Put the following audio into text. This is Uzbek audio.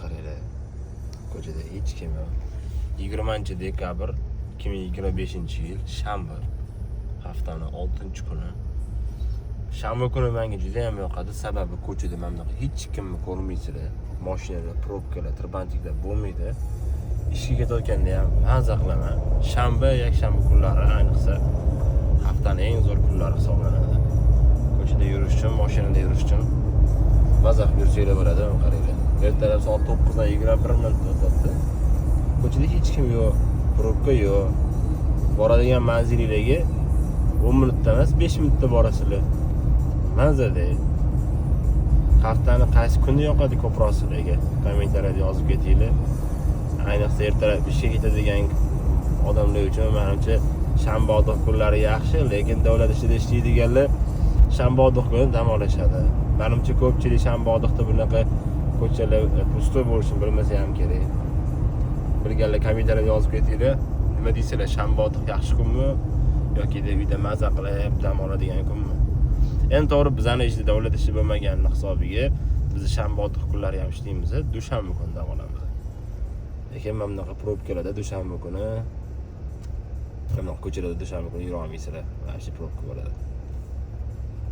Qaranglar, ko'chada hech kim yo'q. 20 dekabr 2025-yil, shanba, haftani 6-kuni. Shanba kuni menga juda ham yoqadi, sababi ko'chada mana bunaqa hech kimni ko'rmaysizlar, mashinalar, probkalar, tirbandliklar bo'lmaydi. Ishga ketayotganda ham maza qilaman. Shanba, yakshanba kunlari ayniqsa haftani eng zo'r kunlari hisoblanadi. Ko'chada yurish uchun, mashinada yurish uchun maza qilib yursanglar bo'ladi. Qaranglar, ertalab soat 9dan 21 minut o'tyapti, ko'chada hech kim yo'q, probka yo'q. Boradigan manzilinglarga 10 minutda emas, 5 minutda borasizlar. Mazada. Haftani qaysi kuni yoqadi ko'proq sizlarga, kommentariyada yozib ketinglar. Ayniqsa ertalab ishga ketadigan odamlar uchun, manimcha, shanba, otliq kunlari yaxshi, lekin davlat ishida ishlaydiganlar shanba, otliq kuni dam olishadi. Manimcha, ko'pchilik shanba, otliqda bunaqa ko'chalar пустой bo'lishini bilmasa ham kerak. Bilganlar kommentariyada yozib ketinglar. Nima deysizlar, shanba, otliq yaxshi kunmi yoki uyda maza qilib dam oladigan kunmi? Endi to'g'ri, bizani ishda davlat ishi bo'lmaganini hisobiga biz shanba, otliq kunlari ham ishlaymiz, dushanba kuni dam olamiz. Lekin mana bunaqa probkalarda dushanba kuni, mana bunaqa ko'chalarda dushanba kuni yura olmaysizlar, вообще probka bo'ladi.